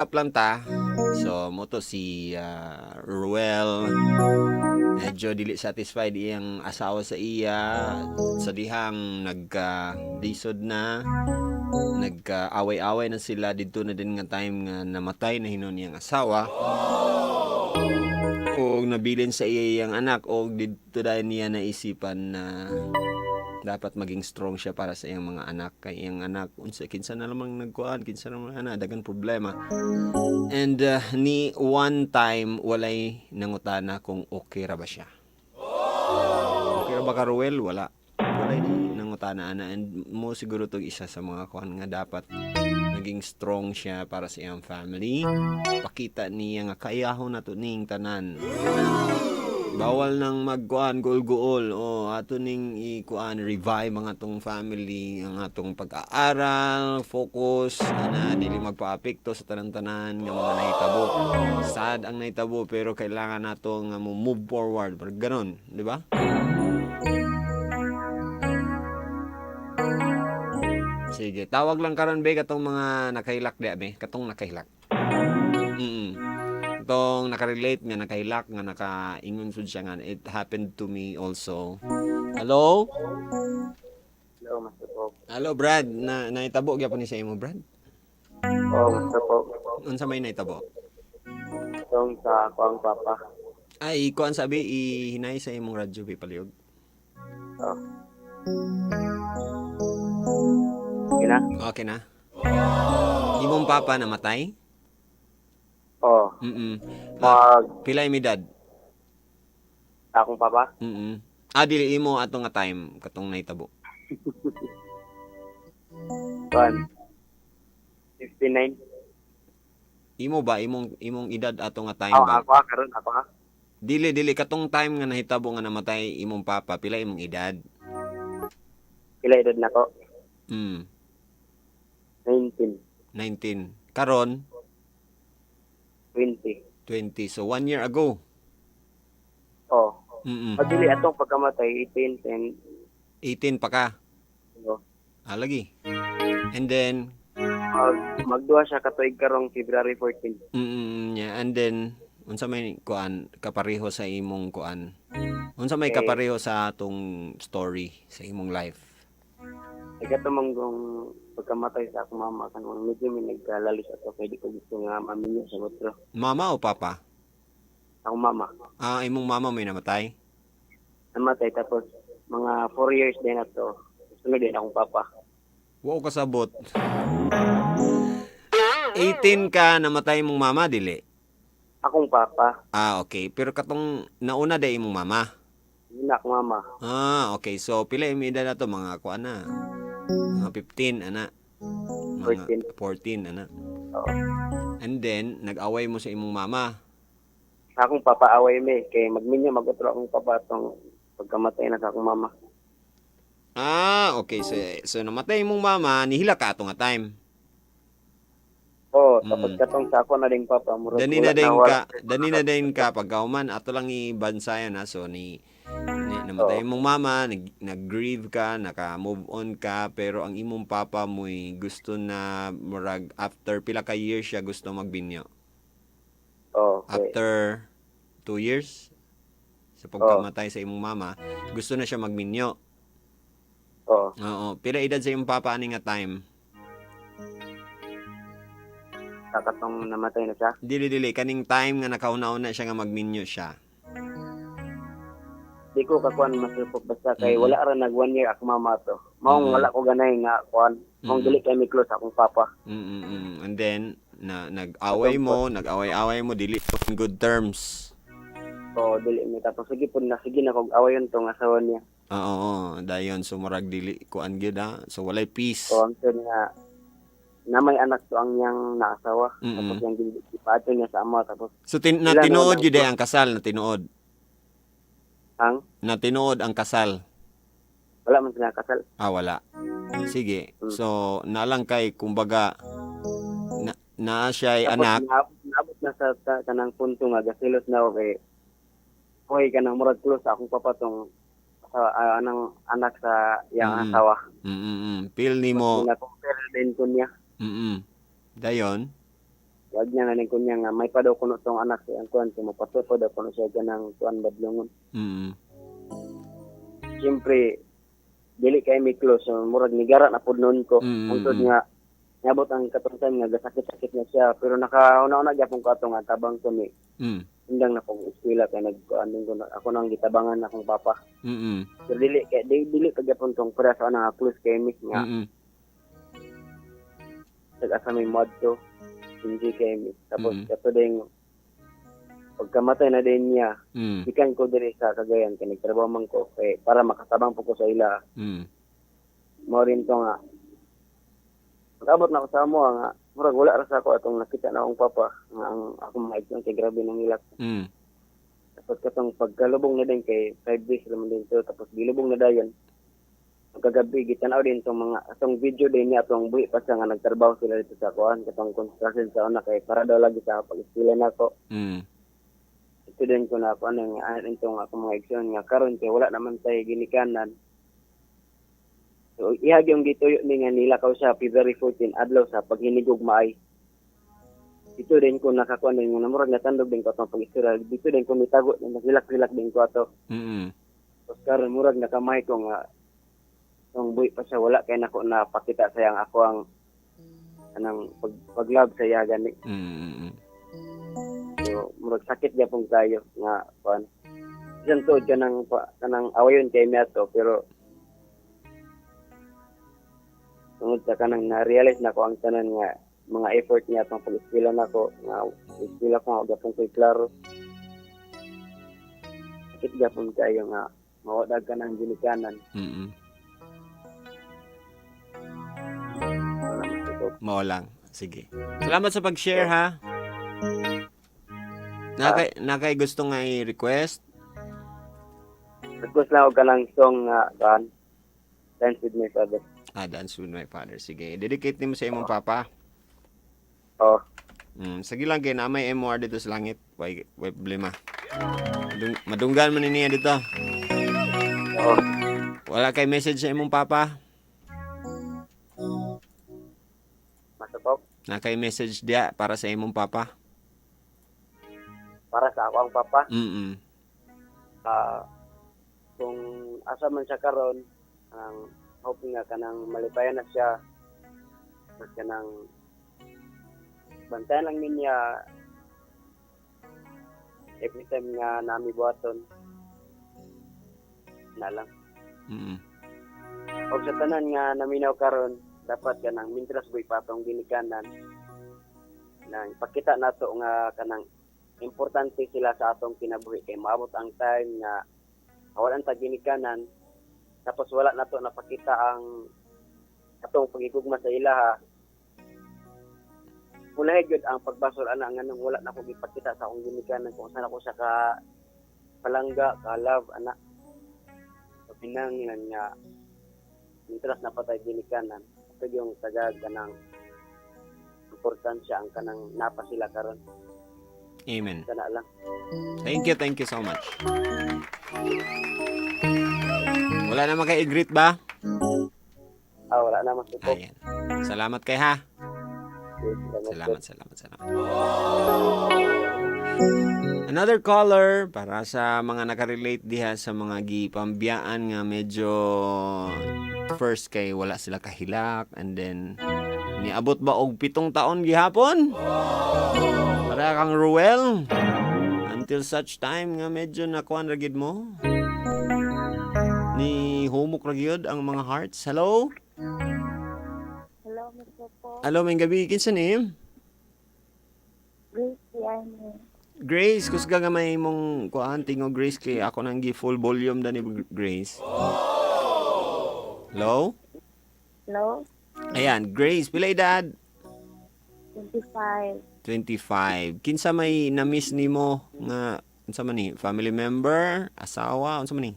Planta. So mo to si Ruel, medyo dili satisfied iyang asawa sa iya sa dihang nagka-lisod na, nagka-away-away na sila didto na din nga time nga namatay na hinon iyang asawa o nabilin sa iya iyang anak, o didto dahil niya naisipan na dapat maging strong siya para sa iyang mga anak, kay iyang anak unsa, kinsa na lamang nagkuan, kinsa naman ana, dagan problema. And ni one time walay nangutana kung okay ra ba siya. Okay ra ba ka, Ruel? Wala. Walay nangutana ana, and mo siguro tong isa sa mga kuan nga dapat naging strong siya para sa iyang family. Pakita niya nga kayahon na to ning tanan. Bawal nang magkuan, guol-guol, o ato ning ikuan, revive ang atong family, ang atong pag-aaral, focus ana, dili magpaapekto sa tanan-tanan nga mga nahitabo. Sad ang nahitabo, pero kailangan nato nga mo move forward. Parang ganon, di ba? Sige, tawag lang karon be, katong mga nakahilak di be, katong nakahilak. Itong nakarelate nga nakahilak nga nakaingon sud siya nga it happened to me also. Hello? Hello, Master Pop. Hello, Brad, na nahitabo gyapon ni sa imo, Brad? Oo, Master Pop. Unsa may nahitabo? Itong sa ako ang papa. Ay, kuan sabi, ihinay sa imong radyo be, palihog. Oo. Okay na? Okay na. Imong papa namatay? Oo. Ah, Mag pila imong edad? Akong papa? Ah, dili imo ato nga time katong nahitabo. Kuan. 59. Imo ba imong imong edad ato nga time Oo, ba? ako ah, karon ako ah. Dili, dili, katong time nga nahitabo nga namatay imong papa, pila imong edad? Pila edad na ko? 19. 19. Karon 20. 20. So one year ago. Oo. Mm. O dili atong pagkamatay 18, 10. 18 pa ka. Oo. Ah, lagi. And then Magduha siya katuig karong February 14. Yeah. And then unsa may kuan kapareho sa imong kuan? Unsa may Eh. kapareho sa atong story sa imong life? Ikato manggong pagkamatay sa akong mama kanang medyo may nagkalalis ato kay di ko gusto nga maminyo sa otro. Mama o papa? Akong mama. Ah, imong mama may namatay? Namatay tapos mga 4 years din ato. Sunod din akong papa. Wow, kasabot. 18 ka namatay imong mama, dili? Akong papa. Ah, okay. Pero katong nauna day imong mama. Yun na akong mama. Ah, okay. So pila imong edad na to, mga kuan na? Mga 15 ana. Mga 14 ana. Oo. And then nag-away mo sa imong mama. Sa akong papa away me kay magminyo magutro akong papa atong pagkamatay na sa akong mama. Ah, okay. So namatay imong mama, nihila ka ato nga time. Oo, tapos katong sa ako na ding papa murag Dani wala na din wala. ka, dani na din ka pagkauman ato lang ibansayan ha. So ni namatay imong mama, nag-grieve ka, naka-move on ka, pero ang imong papa mo'y gusto na murag after pila ka years siya gusto magbinyo. Oo, okay. After 2 years sa pagkamatay sa imong mama, gusto na siya magminyo. Oo. Oo, pila edad sa imong papa ani nga time? Sa katong namatay na siya. Dili, dili, kaning time nga nakauna-una siya nga magminyo siya. Di ko kakuan masupok basta kay wala ra nag 1 year akong mama to. Maong wala ko ganay nga kuan. Maong dili kay mi close akong papa. And then na nag-away mo, nag-away-away mo, dili on good terms. Oo, dili mi tapos sige pud na sige na kog awayon tong asawa niya. Oo, oo, dayon so murag dili kuan gyud ha. So walay peace. So ang sure nga na may anak to ang niyang naasawa. Tapos yung gipato niya sa ama tapos So sila na tinuod na gyud ang kasal, na tinuod. Ang Na tinuod ang kasal. Wala man sila kasal. Ah, wala. Sige. So nalang kay kumbaga na, naa siya'y Tapos anak. naabot na sa kanang punto nga gasilos na ako kay hoy kanang murag close akong papa tong sa anang anak sa iyang asawa. Feel nimo. Na compare din ko niya. Dayon. Wag niya nga ning kunya nga may pa daw kuno tong anak sa iyang kuan kay mopatol pa daw kuno siya ganang kuan badlongon. Siyempre dili kay mi close, so, murag nigara na pud noon ko. Hangtod nga niabot ang katong time nga gasakit-sakit na siya, pero nakauna-una gyapon ko ato nga tabang ko ni indang na kong eskwela kay nagkuan din ko na, ako nang gitabangan akong papa. Pero dili kay dili pa gyapon tong para sa nga close kay mi nga tag-asa may mod to hindi kay mi. Tapos kato din pagkamatay na din niya, gikan ko diri sa Cagayan kay nagtrabaho man ko kay para makatabang po ko sa ila. Mao rin to nga pag-abot na ko sa amo nga murag wala ra sa ako atong nakita na akong papa nga ang akong mga igsoon kay grabe nang ilak. Tapos katong pagkalubong na din kay 5 days naman din to, tapos gilubong na dayon. Pagkagabi gitanaw din tong mga atong video din niya atong buhi pa siya nga nagtrabaho sila dito sa kuan katong construction sa una kay para daw lagi sa pag-eskwela nako. Ito din ko na kuan nga itong akong mga igsoon nga karon kay wala naman tay ginikanan. So ihag yung gituyo ni nga nilakaw siya February 14, adlaw sa paghinigog maay. Dito din ko nakakuan din nga murag natandog din ko atong pag-istorya. Dito din ko nitago, naghilak-hilak din ko ato. Tapos karon murag nakamay ko nga tong buhi pa siya, wala kay nako na pakita sa iyang ako ang anang pag-love sa iya gani. So murag sakit gyapon kayo nga kuan. Bisan tuod kanang kanang awayon kay mi ato, pero tungod sa kanang na-realize na ko ang tanan nga mga effort niya atong pag-eskwela nako nga eskwela ko nga gyapon ko'y klaro. Sakit gyapon kayo nga mawadag ka ng ginikanan. Wala man ito. Mao lang. Sige. Salamat sa pag-share, ha. Nakay gusto nga i-request? Request lang ako kanang song nga kan Dance with My Father. Ah, Dance with My Father. Sige. Dedicate nimo sa imong papa. Oh. Sige lang kay na may MR dito sa langit. Way problema. Madunggan man ni niya dito. Oh. Wala kay message sa imong papa? Masapok. Na kay message diya para sa imong papa? Para sa ako ang papa. Kung asa man siya karon, ang hope nga kanang malipayan na siya. Tapos kanang bantayan lang niya every time nga nami buhaton na lang. Og sa tanan nga naminaw karon, dapat kanang mintras buhi pa atong ginikanan nang ipakita nato nga kanang importante sila sa atong kinabuhi kay maabot ang time nga wala ta ginikanan, tapos wala nato napakita ang atong pagigugma sa ilaha. Ulahi gyud ang pagbasol ana nganong wala na ko gipakita sa akong ginikanan kung saan ako siya ka palangga, ka love ana. So, pinanglan nga mintras na patay ginikanan, ito yung tagag kanang importansya ang kanang napa sila karon. Amen. Kana lang. Thank you so much. Wala naman kay i-greet ba? Ah, wala na mas po. Ayan. Salamat kay ha. Okay, salamat. Salamat, salamat, salamat. Another caller para sa mga nakarelate diha sa mga gipambiyaan nga medyo first kay wala sila kahilak and then niabot ba og 7 taon gihapon? Para kang Ruel. Until such time nga medyo nakuan ra gid mo. Ni humok ra gyud ang mga hearts. Hello? Hello, Mr. Po. Hello, maayong gabi. Kinsa ni? Grace Yarni. Grace, kusga nga may imong kuan tingog, Grace, kay ako nang gi full volume dani, Grace. Hello? Hello? Ayan, Grace, pila edad? 25. 25. Kinsa may na-miss nimo nga unsa man ni? Family member, asawa, unsa man ni?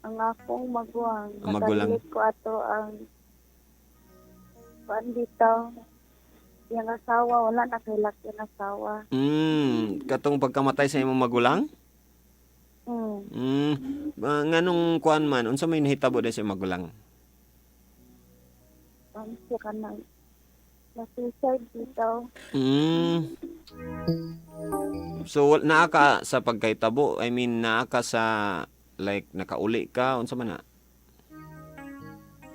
Ang akong magulang. Ang magulang. Nakarelate ko ato ang kuan dito. Yang asawa, wala na kay laki ang asawa. Katong pagkamatay sa imong magulang? Mm. Nganong kuan man, unsa may nahitabo din sa imong magulang? Kuan siya kanang Na-suicide dito. So naa ka sa pagkahitabo, I mean naa ka sa like nakauli ka unsa man na?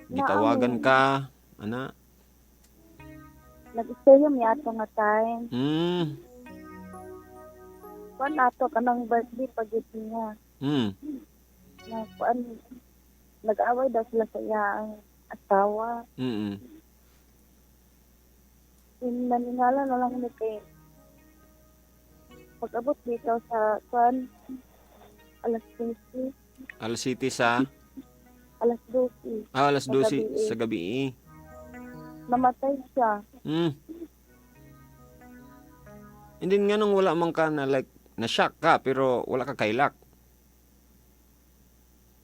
Gitawagan ka ana. Nag-istorya mi ato nga time. Kuan ato kanang birthday pag niya. Na kuan nag-away daw sila sa iya ang asawa. Naningala na lang ni kay pag-abot dito sa kuan alas 12, Alas City sa alas 12. Alas Sa 12 gabi. sa gabi. Namatay siya. And then nganong wala man ka na like na-shock ka pero wala ka kailak.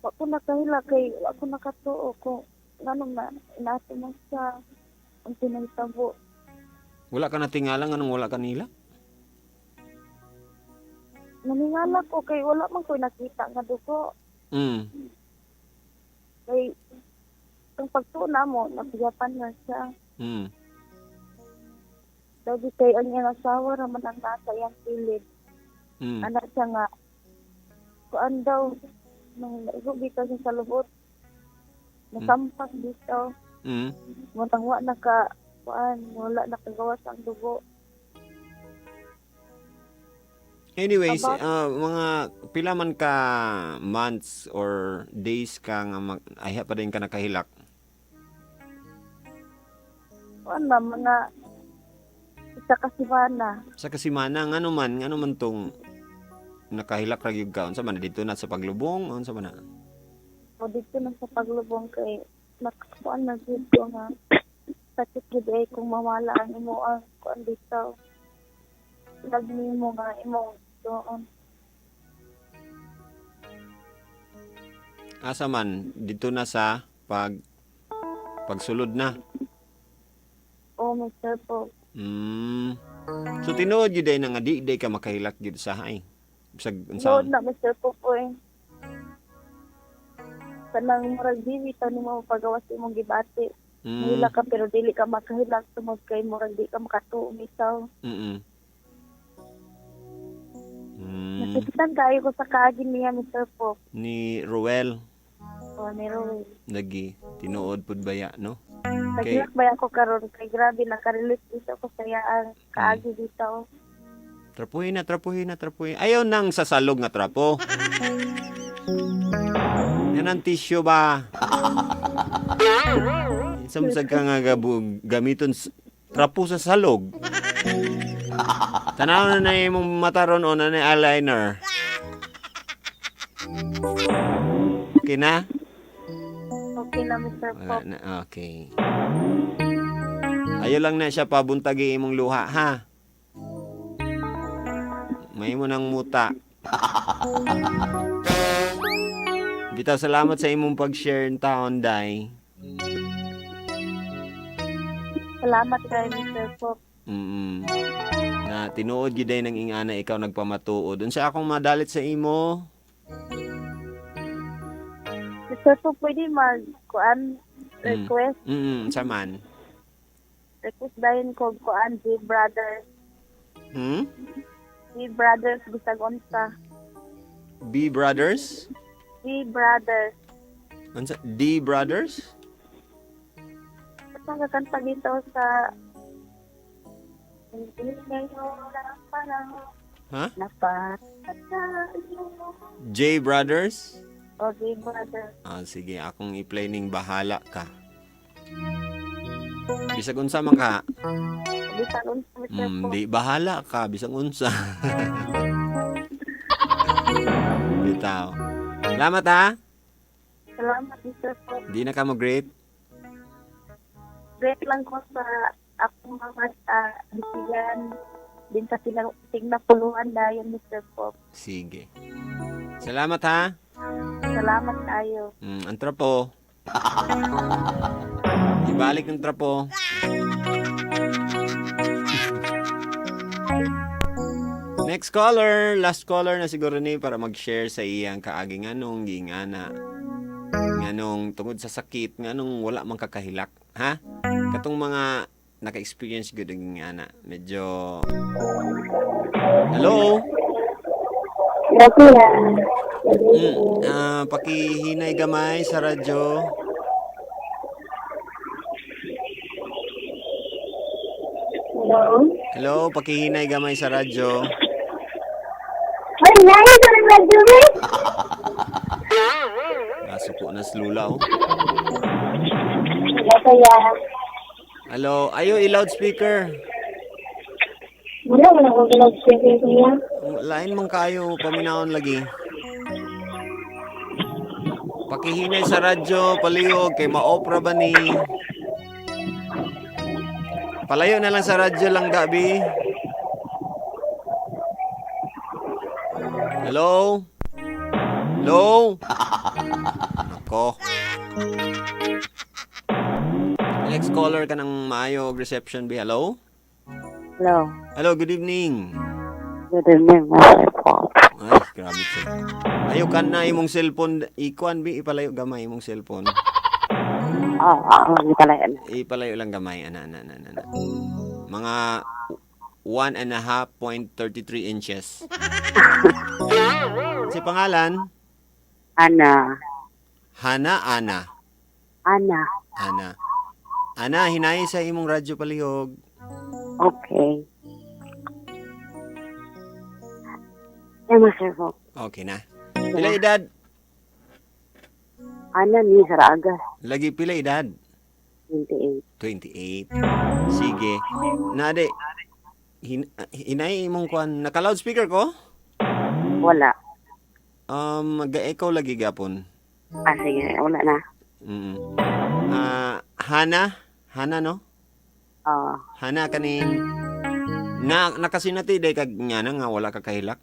Wa ko nakahila kay wa ko nakatuo ko nganong na inato man siya ang tinahitabo. Wala ka natingala nganong wala ka nila? Naningala ko kay wala man ko nakita nga dugo. Kay ang pagtuo namo napiyapan na siya. Sabi kay ang iyang asawa raman ang nasa iyang kilid. Anak siya nga kuan daw nung naigo bitaw siya sa lubot. Nasampak dito. Mutang wa naka kuan wala nakagawas ang dugo. Anyways, About- mga pila man ka months or days ka nga ayha pa din ka nakahilak. Kuan na mga isa ka semana. Sa kasimana ngano man tong nakahilak ra gyud ka, unsa man na dito na sa paglubong, unsa man na? O dito na sa paglubong kay nakakuan na gyud ko nga sakit gyud ay kung mawala ang imo ang kuan dito. Lagi nimo nga imong doon. Asa man dito na sa pagsulod na. O Mr. Po. So tinuod gyud ay na nga di day ka makahilak gyud sa hay. Bisag unsa. Nood na Mr. Po po eh. Kanang murag dili ta nimo pagawas imong gibati. Mahila ka pero dili ka makahilak tungod kay murag di ka makatuo bitaw. Nasakitan kayo ko sa kaagi niya Mr. Po. Ni Ruel O ni Roy. lagi tinuod pud baya no? Okay. Naghilak ba ako karon kay grabe nakarelate dito ko sa iyang kaagi dito. Trapuhin na, trapuhin na, trapuhin. Ayaw nang sasalog nga trapo. Yan ang tissue ba? Samsag ka nga gamiton trapo sa salog. Tanaw na na imong mata ron o na na eyeliner. Okay na? Okay na Mr. Wala Pop. na. Okay. Ayaw lang na siya pabuntagi imong luha, ha? May mo nang muta. Bitaw, salamat sa imong pag-share ng taon, Day. Salamat kay Mr. Pop. Na tinuod gyud day ng ingana ikaw nagpamatuod. Unsa akong madalit sa imo? Mr. Pop, pwede mag kuan request Unsa man? request dayon ko kuan G Brothers. G Brothers bisag unsa. B Brothers? G Brothers. Unsa D Brothers? At ang kakanta dito sa Hindi ngayon ang panahon Ha? na para sa iyo. J Brothers? O G Brothers. Ah, sige, akong i-play ning bahala ka. Bisag unsa man ka. Bisag unsa Mr. Pop. Di bahala ka bisag unsa. Bitaw. Salamat ha. Salamat Mr. Pop. Di na ka mo great. Great lang ko sa akong mga bisigan din sa tigna puluhan dayon Mr. Pop. Sige. Salamat ha. Salamat tayo. Ang trapo. Ibalik ng trapo. Next caller, last caller na siguro ni para mag-share sa iyang kaagi nganong gingana. Nganong tungod sa sakit, nganong wala man kakahilak, ha? Katong mga naka-experience gud ang ana. Medyo. Hello. Kuya. Pakihinay gamay sa radyo. Hello? Hello, pakihinay gamay sa radyo. Ay, nai sa radyo eh. Nasuko na si Lula oh. Hello, kuya. Hello, ayo i-loudspeaker. Wala, wala akong loudspeaker, kuya. Lain man kayo, paminahon lagi. Pakihinay sa radyo, palihog, kay maopra ba ni? Palayo na lang sa radyo lang, Gabi. Hello? Hello? Ako. Next caller ka ng maayo og reception, bi. Hello? Hello. Hello, good evening. Good evening, Master Paul. Ay, grabe siya. Ayo kan na imong cellphone, ikuan bi ipalayo gamay imong cellphone. Ah, hindi pala yan. Ipalayo lang gamay ana ana ana ana. Mga 1.5.33 inches. Si pangalan? Ana. Hana Ana. Ana. Ana. Ana, hinay sa imong radyo palihog. Okay. Yeah, Master Paul. Okay na. Pila edad? Ana ni Saragas, Lagi pila edad? 28. 28. Sige. Nade. Hinay imong kuan. Naka loudspeaker ko? Wala. Ga-echo lagi gapon. Ah, sige. Wala na. Ah, Hana, Hana no? Ah, Hana kaning na nakasinati day kag nga na nga wala ka kahilak.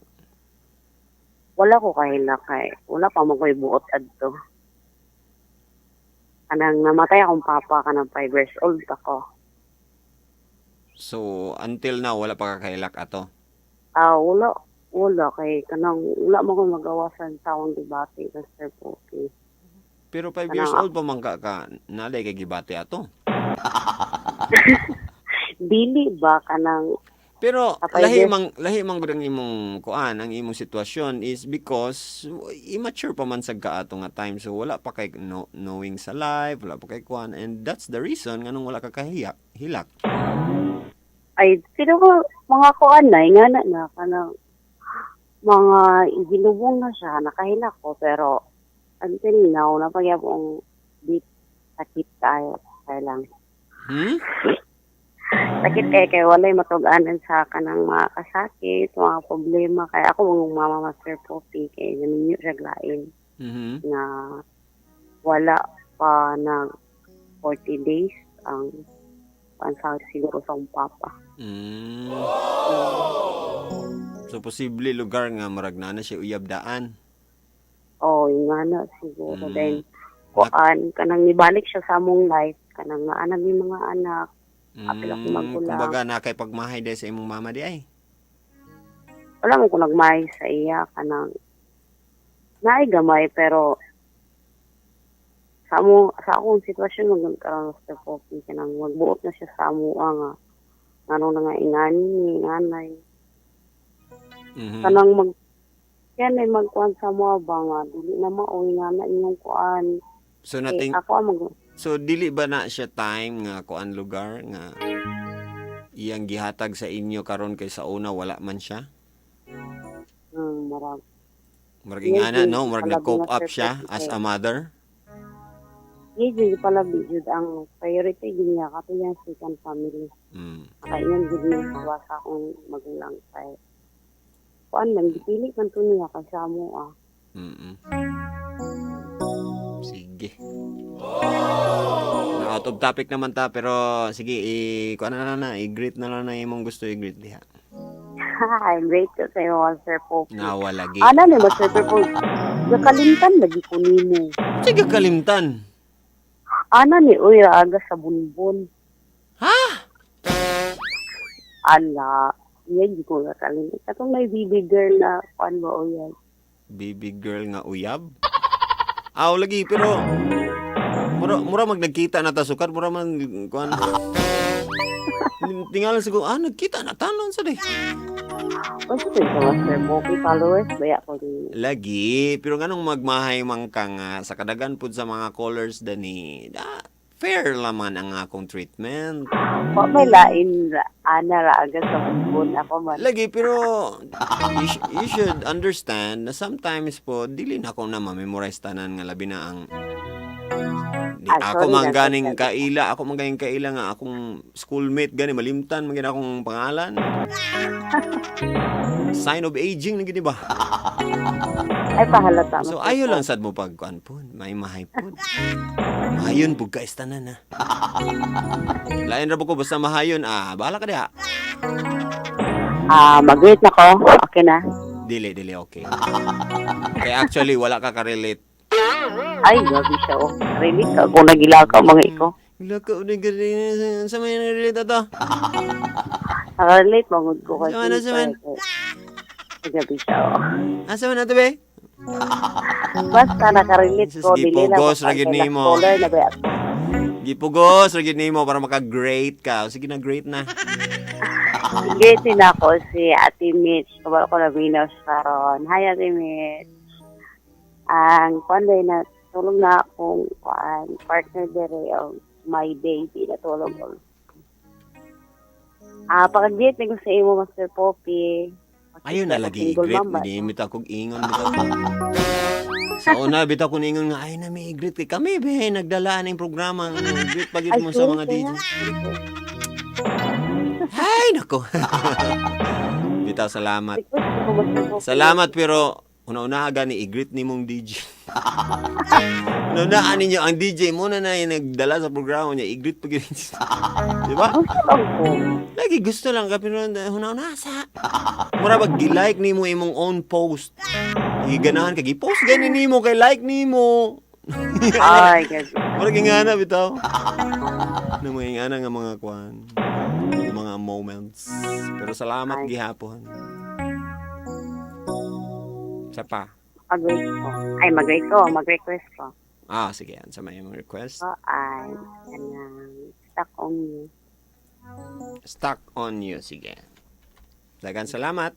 Wala ko kahila kay. Wala pa mo ko'y buot adto. Kanang namatay akong papa kanang 5 years old ako. So until now wala pa ka kahilak ato. Ah, wala. Wala kay kanang wala mo ko magawasan sa akong debate, Master Poki. Pero 5 Ano years nga? old pa man ka, ka nalay kay gibati ato. Dili ba kanang Pero Sa 5 lahi years. mang lahi mang gud ang imong kuan, ang imong sitwasyon is because immature pa man sad ka ato nga time, so wala pa kay no, knowing sa life, wala pa kay kuan, and that's the reason nganong wala ka kahiyak, hilak. Ay, sino ko, mga kuan na, nga na na, kanang, mga ginubong na siya, nakahila ko, pero until now, napagyabong di sakit tayo, kaya lang. Sakit kay kay walay matug-anan sa kanang mga kasakit, mga problema, kaya ako mga mama Master Poppy, kay naminyo siya glain, na wala pa na 40 days ang pansa siguro sa akong papa. So posible lugar nga murag naa na siya uyab daan. Oh, yung nga na siguro. Then, kuan, kanang nibalik siya sa among life, kanang naanam yung mga anak, apil ako magulang. Kumbaga na kay pagmahay day sa imong mama di ay. Wala mo ko nagmahay sa iya, kanang naay gamay, pero sa amo, sa akong sitwasyon mag karon Mr. Poppy, kanang magbuot na siya sa amo nga ngano na nga ingani ni nanay. Kanang mag yan ay magkuan sa mo ba nga dili na maoy nga na inyong kuan. So Eh, nating ako ang mag so dili ba na siya time nga kuan lugar nga iyang gihatag sa inyo karon kay sa una wala man siya? Marag Murag ingana Yes, no, murag palabi nag-cope na up sir, siya kasi as a mother. Yes, pala jud ang priority gid niya kato yang second family. Kaya gid niya gawa sa akong magulang kay kuan man gipili man to niya kay sa amo ah. Sige. Na out of topic naman ta, pero sige, i kuan na lang na, i-greet na lang na imong gusto i-greet diha. I'm grateful sa iyo, Sir Poppy. Nawa lagi. Ana ni ba Sir Poppy? Nakalimtan lagi ko nimo. Sige kalimtan. Ana ni uy aga sa bunbon. Ha? Ala, yan di ko nakalimtan. Katong may baby girl na kuan ba o yan? Baby girl nga uyab? Aw lagi pero mura mura mag nagkita na ta sukad mura man kuan. Tingala sa ko, nagkita na tanon sa di. Unsa to sa Master Poppy, followers baya ko ni. Lagi, pero nganong magmahay man ka nga sa kadagan pud sa mga callers dani, da, fair laman ang akong treatment. Wa may lain ana ra agad sa bumbon ako man. Lagi, pero you should understand na sometimes po, dili na ako na ma-memorize tanan nga labi na ang di, Ah, ako sorry man na, ganing sorry. kaila, ako man ganing kaila nga akong schoolmate gani malimtan man gani akong pangalan. Sign of aging na gini ba? Ay, pahalata. So Master ayo lang Poppy. sad mo pag kuan po, may mahay po. Mahayon pud ka tanan na. Lain ra po ko basta mahayon bahala ka diha. Ah, mag-greet na ko. Okay na. Dili dili okay. Kaya actually wala ka ka-relate. Ay, grabe siya oh. Really ka kung nagila ka mga iko. Wala ka ulit sa may relate ato. Nakarelate mangud ko kasi. Sama na, sama. Ay, grabe siya oh. Asa man ato be? Basta nakarelate ko Sus, dili na gipugos ra gyud nimo. Caller na ba ako. Gipugos ra gyud nimo para maka-great ka. Sige na, great na. Greet din ako si Ate Mitch. Kabalo ko na Venus karon. Hi, Ate Mitch. Ang kuan day na tulog na akong kuan partner dere og my baby na tulog og. Ah, pag-greet ni ko sa imo, Master Poppy. Ayo na lagi Single i-greet. mom ba? Hindi bitaw kog ingon bitaw ko. Sa una bitaw ko ningon nga ay na may i-greet kay kami be nagdala ning programa ang greet pagid Ay, mo sa sorry, mga DJ. kuya. Ay nako. Bitaw salamat. Request ko, Master Poppy. Salamat pero una-una gani i-greet nimong DJ. Una-unaan ninyo ang DJ mo na na yung nagdala sa programa niya i-greet pag Di ba? Gusto lang ko. Lagi gusto lang ka pero una-una sa. Mura bag gi-like nimo imong own post. Giganahan ka gi-post gani nimo kay like nimo. Ay, grabe. Mura gingana bitaw. Na mga ingana nga mga kwan. Mga moments. Pero salamat Ay. gihapon. Sa pa. Mag-greet ko. Ay, mag-greet ko. Mag-request ko. Ah, sige. Yan sa may imong request. Ko ay, kanang stuck on you. Stuck on you. Sige. Dagan salamat.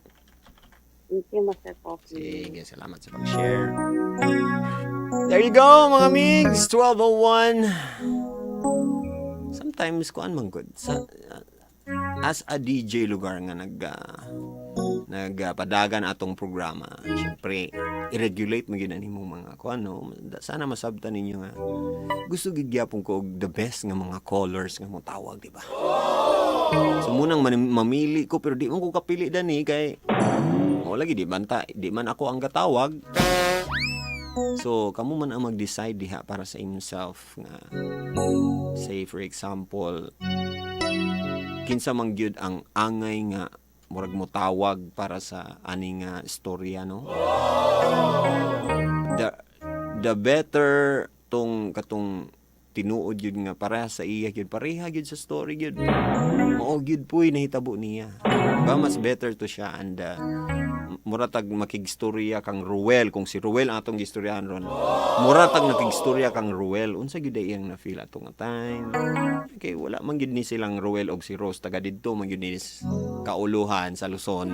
Thank you, Master Poppy. Sige, salamat sa pag-share. There you go, mga migs. 12:01. Sometimes, kuan man good. Sa, as a DJ lugar nga nagpadagan atong programa. Siyempre, i-regulate mo gyud ani mong mga kuan no. Sana masabtan ninyo nga gusto gid gyapon ko og the best nga mga callers nga mo tawag, di ba? So munang mamili ko pero di mo ko kapili dani kay mo lagi di banta, di man ako ang katawag. So kamo man ang mag-decide diha para sa himself nga say for example kinsa man gyud ang angay nga murag mo tawag para sa ani nga istorya, no? The better tong katong tinuod gyud nga para sa iya gyud, pareha gyud sa story gyud, mao gyud puy nahitabo niya ba, mas better to siya and mura tag makigstorya kang Ruel. Kung si Ruel ang atong gistoryahan ron, mura tag nakigstorya kang Ruel, unsa gyud ay iyang na-feel ato nga time, kay wala man gyud ni silang Ruel og si Rose, taga didto man gyud ni kauluhan sa Luzon.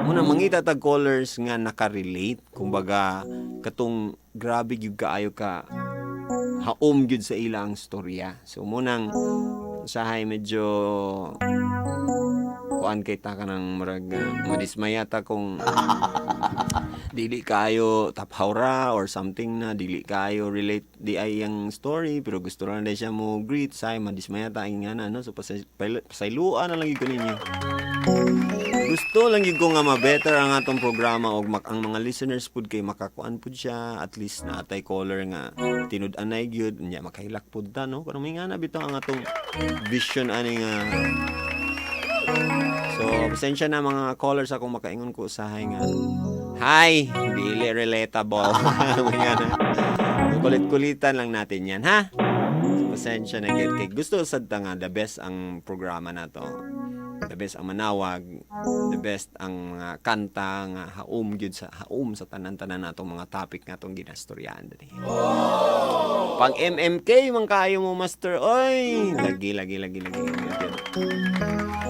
Muna mangita tag callers nga nakarelate, kumbaga katong grabe gyud kaayo ka haom gyud sa ilang storya. So munang usahay medyo kuan kay ta kanang murag madismaya ta kung dili kaayo taphawra or something na dili kaayo relate di ay ang story pero gusto ra na siya mo greet, say madismaya ta nga na, no? So pasayloan na lang gyud ko ninyo. Gusto lang gyud ko nga ma-better ang atong programa og ang mga listeners pud kay makakuan pud siya, at least na atay caller nga tinud-anay gyud nya makahilak pud ta, no? Kanang may nga na bitaw ang atong vision ani nga. So pasensya na mga callers akong makaingon ko usahay nga hi, dili relatable. Mga na kulit-kulitan lang natin yan, ha? So, pasensya na gyud kay gusto sad ta nga the best ang programa nato. The best ang manawag, the best ang mga kanta nga haom gyud sa haom sa tanan-tanan natong mga topic nga atong ginastoryahan diri. Pang MMK man kaayo mo, Master. Oy, lagi lagi lagi lagi.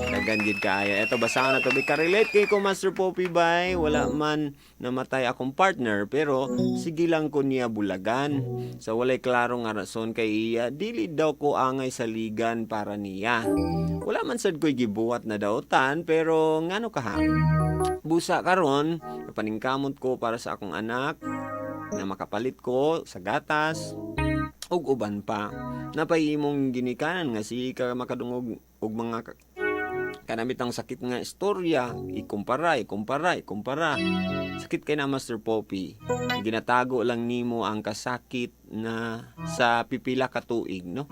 Dagan gid kaayo. Eto, basahan na to. Ka-relate kay ko, Master Poppy bay. Wala man namatay akong partner, pero sige lang ko niya bulagan. Sa walay klaro nga rason kay iya, dili daw ko angay saligan para niya. Wala man sad ko'y gibuhat na dautan, pero ngano kaha? Busa karon, napaningkamot ko para sa akong anak na makapalit ko sa gatas ug uban pa. Napay imong ginikanan nga sige ka makadungog og mga kanamitang sakit nga istorya, ikumpara, ikumpara, ikumpara. Sakit kay na, Master Poppy. Ginatago lang nimo ang kasakit na sa pipila ka tuig, no?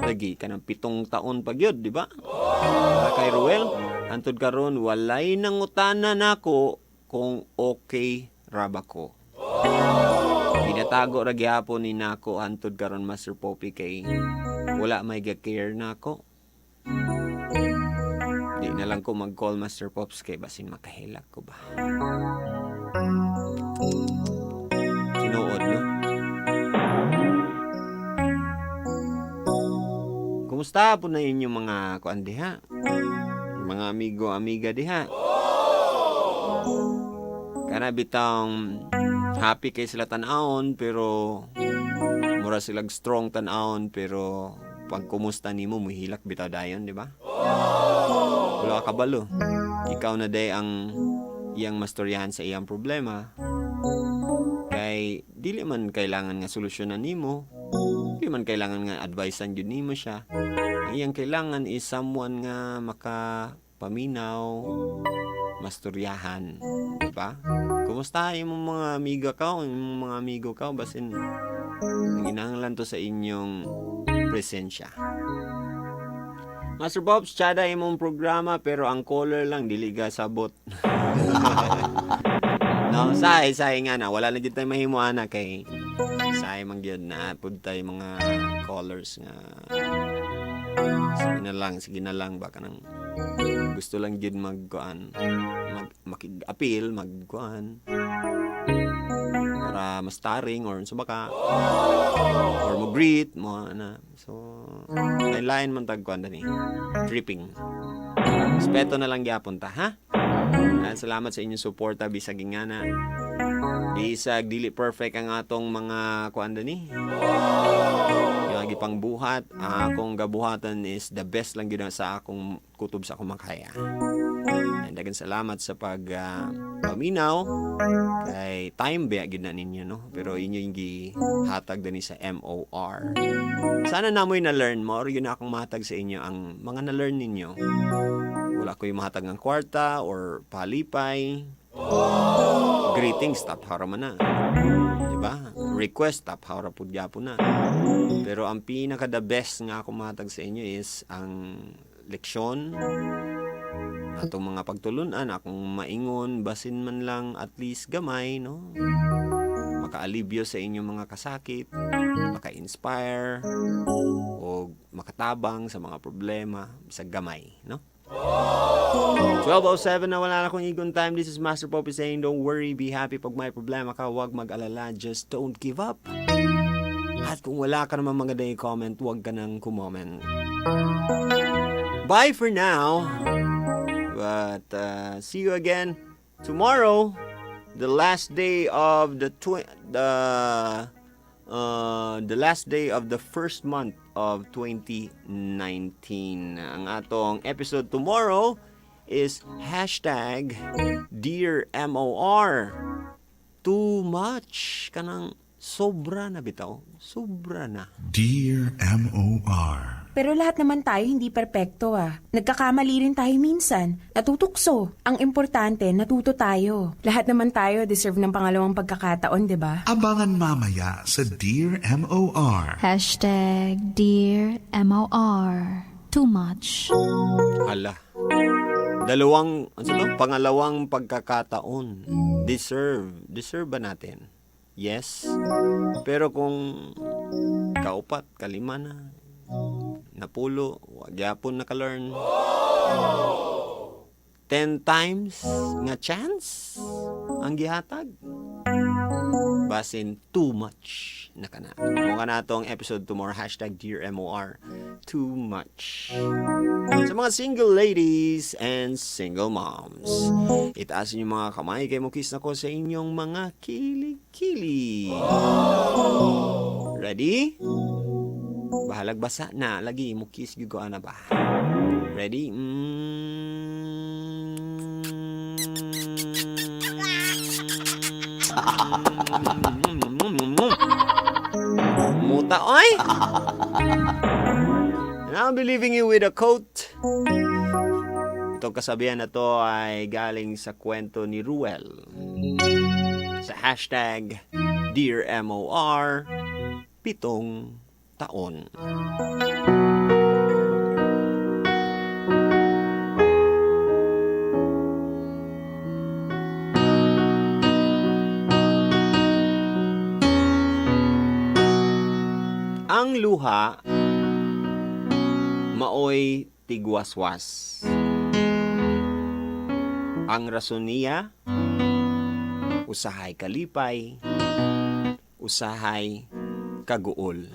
Lagi kanang 7 taon pa gyud, di ba? Para kay Ruel, antud karon walay nangutana nako kung okay ra ba ko. Ginatago ra gyapon ni nako antud karon, Master Poppy, kay wala may ga-care nako. Di na lang ko mag-call, Master Pops, kay basin makahilak ko ba. Tinuod, no? Kumusta po na inyong mga kuan diha? Mga amigo, amiga diha. Kana bitang happy kay sila tan-awon, pero mura silag strong tan-awon, pero pag kumusta nimo muhilak bitaw dayon, di ba? Wala ka kabalo. Ikaw na day ang iyang mastoryahan sa iyang problema. Kay dili man kailangan nga solusyonan nimo. Dili man kailangan nga advisean gyud nimo siya. Ang iyang kailangan is someone nga makapaminaw, mastoryahan, di ba? Kumusta imong mga amiga ka, imong mga amigo ka, basin nanginahanglan to sa inyong presensya. Master Pops, tsada imong programa pero ang caller lang dili ga sabot. No, say say nga na wala na jud tay mahimo ana kay say man gyud na pud tay mga callers nga sige na lang baka nang gusto lang gyud magkuan, mag makig-appeal, magkuan para mas-starring or unsa baka or mo greet mo na. So lain man tag kuan dani, tripping. Respeto na lang gyapon ta, ha. At salamat sa inyong suporta bisag ingana, bisag dili perfect ang atong mga kuan dani, yung gipang buhat. Ang akong gabuhatan is the best lang gyud sa akong kutob, sa akong makaya. And daghang salamat sa pag paminaw kay time ba gyud na ninyo, no? Pero inyo yung gihatag dani sa MOR. Sana namoy na-learn mo or yun na akong mahatag sa inyo ang mga na-learn ninyo. Wala ko yung mahatag ng kwarta or palipay. Greetings, tap hara man na, di ba? Request, tap hara pud gyapon na. Pero ang pinaka the best nga akong mahatag sa inyo is ang leksyon atong mga pagtulunan, akong maingon basin man lang at least gamay, no, makaalibyo sa inyong mga kasakit, maka-inspire o makatabang sa mga problema sa gamay, no? 12:07 na, wala na akong igon time. This is Master Poppy saying, don't worry, be happy. Pag may problema ka, huwag mag-alala, just don't give up. At kung wala ka naman magandang i-comment, huwag ka nang kumoment. Bye for now. But see you again tomorrow, the last day of the last day of the first month of 2019. Ang atong episode tomorrow is #DearMOR. Too much. Kanang sobra na bitaw. Sobra na. Dear MOR. Pero lahat naman tayo hindi perpekto ah. Nagkakamali rin tayo minsan. Natutukso. Ang importante, natuto tayo. Lahat naman tayo deserve ng pangalawang pagkakataon, di ba? Abangan mamaya sa Dear MOR. #DearMOR. Too much. Hala. Dalawang, ano to? Pangalawang pagkakataon. Deserve. Deserve ba natin? Yes. Pero kung kaupat, kalima na, napulo, wag yapon naka-learn. 10 times nga chance ang gihatag. Basin too much na kana. Mo ka na atong episode tomorrow, #DearMOR, too much. Sa mga single ladies and single moms, itaas niyo mga kamay kay mo kiss na ko sa inyong mga kili-kili. Ready? Bahalag basa na. Lagi mo kiss gyud ko ana ba. Ready? Muta oy. And I'll be leaving you with a quote. Itong kasabihan na to ay galing sa kwento ni Ruel. Sa #DearMOR, 7 taon. Ang luha maoy tigwaswas. Ang rason niya, usahay kalipay, usahay kaguol.